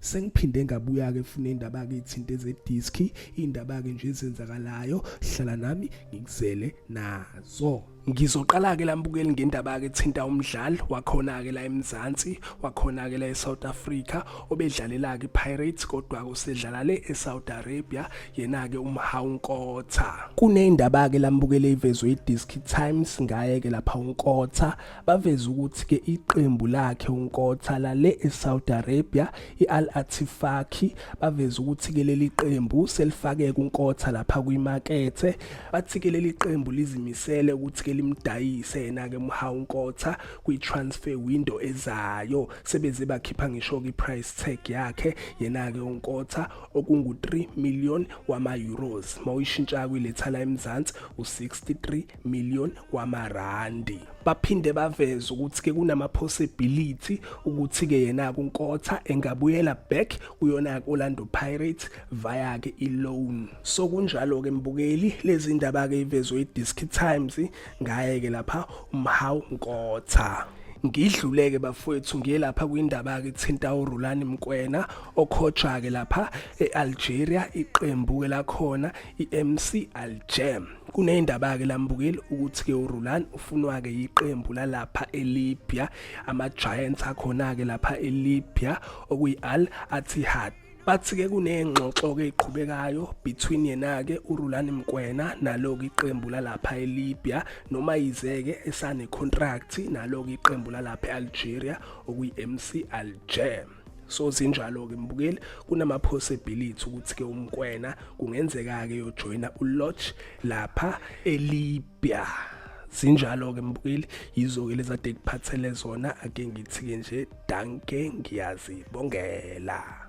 Sengiphinde ngabuya-ke funa indaba-ke ithinte zediski, indaba-ke nje ezenzakalayo, hlala nami ngikuzele nazo. Ngizoqala-ke la mbukeli ngendaba-ke ethinta umdlali wakhona-ke la eMzansi, wakhona-ke la eSouth Africa, obedlalela-ke iPirates kodwa-ke usedlala le eSaudi Arabia, yena-ke uMhau Nkotha. Kunendaba-ke la mbukeli evezwe iDiski Times ngaye-ke lapha uNkotha, baveza ukuthi-ke iqembu lakhe uNkotha lale eSaudi Arabia, i-Al Attifaq, baveza ukuthi-ke leli qembu selifake kuNkotha lapha kwimakethe. Bathi-ke leli qembu lizimisele ukuthi-ke limdayise yena-ke uMhau Nkotha kwi-transfer window ezayo. Sebeze bakhipha ngisho-ke i-price tag yakhe yena-ke uNkotha okungu-3 million wama-euros. Mawuyishintsha kwiletha la eMzansi u-63 million wamarandi. Baphinde baveza ukuthi-ke kunama-possibility ukuthi-ke yena-ke uNkotha engabuyela back kuyona-ke Orlando Pirates via-ke i-loan. So kunjalo-ke mbukeli, lezi ndaba-ke ivezwe i-Diski Times ngaye-ke lapha uMhau Nkotha. Ngidluleke bafowethu ngiye lapha kwindaba-ke ethinta uRulani Mkwena okhojwa-ke lapha e-Algeria, iqembu-ke lakhona i-MC Alger. Kunendaba-ke lambukeli ukuthi-ke uRulani ufunwa-ke yiqembu lalapha eLibya, ama-Giants akhona-ke lapha eLibya okuyi-Al Ittihad. Bathi-ke kuney'ngxoxo-ke ey'qhubekayo between yena-ke uRulani Mkwena nalo-ke iqembu lalapha eLibya, noma yize-ke esane-contract nalo-ke iqembu lalapha e-Algeria okuyi-MC Alger. So zinjalo-ke mbukeli, kunama-possibility ukuthi-ke uMkwena kungenzeka-ke yojoyina uLodge lapha eLibya. Zinjalo-ke mbukeli, yizo-ke lezade kuphathele zona. Ake ngithi-ke nje danke, ngiyazibongela.